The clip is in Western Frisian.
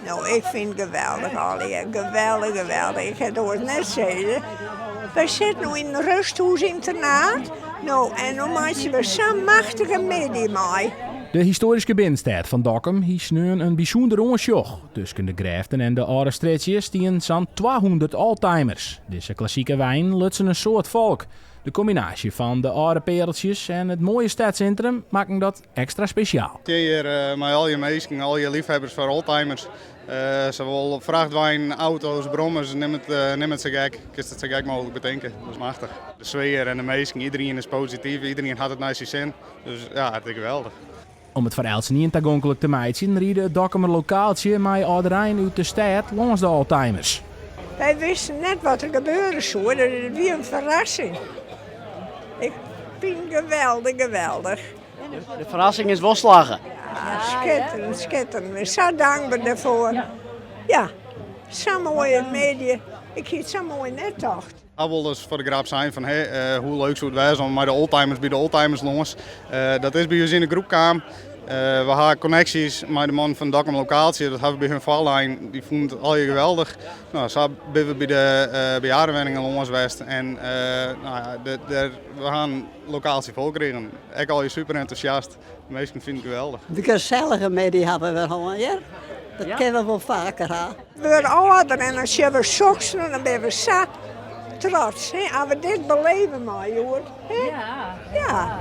No, ik fyn it geweldich allegear. Geweldich, geweldich. Ik kin it oars net sizze. Wy sitte no yn in rêsthûs-ynternaat. No, en no meitsje we sa'n machtige middei mei. De histoaryske binnenstêd fan Dokkum hie sneon in bysûnder oansjoch. Tusken de grêften en de âlde strjitsjes stienen sa'n 200 oldtimers. Dizze klassike weinen lutsen in soad folk. De kombinaasje fan de âlde peareltsjes en it moaie stedssintrum makken dat ekstra spesjaal. Stean hjir mei al je minsken, al je leafhebbers foar oldtimers. Sawol frachtweinen, auto's, brommers, nim it, nim it sa gek. Kinst it sa gek mooglik betinke. Dat is machtich. De sfear en de minsken, iderien is posityf, iderien hat it nei syn sin. Dus ja, it is geweldich. Om it foar eltsenien tagonklik te meitsjen, ride it Dokkumer Lokaaltsje mei âlderein út de stêd lâns de oldtimers. Wy wisten net wat der gebeure soe, dus it wie in ferrassing. Ik fyn it geweldich, geweldich. De ferrassing is wol slagge. Ja, skitterend, skitterend. We sa dankber dêrfoar. Ja, sa'n moaie middei. Ik hie it sa moai net tocht. Ha wolris foar de grap sein fan hé, hoe leuk soe it wêze om mei de oldtimers by de oldtimers lâns. Dat is by ús yn de groep kaam. We ha konneksjes mei de mannen fan Dokkum Lokaaltsje, dat ha we by hun foarlein. Dy fûnen it allegear geweldich. No, sa binne we by de bejaardewenningen lâns west en no ja, we ha in lokaaltsje fol krigen. Ek allegear super entûsjast, de minsken fine it geweldich. De gesellige middei hawwe we hân hjir. Dat kinne we wol faker ha. We wurde âlder en dan sjogge we soks en dan binne we sa trots hè, as we dit beleve meie hjoed. Hè? Ja.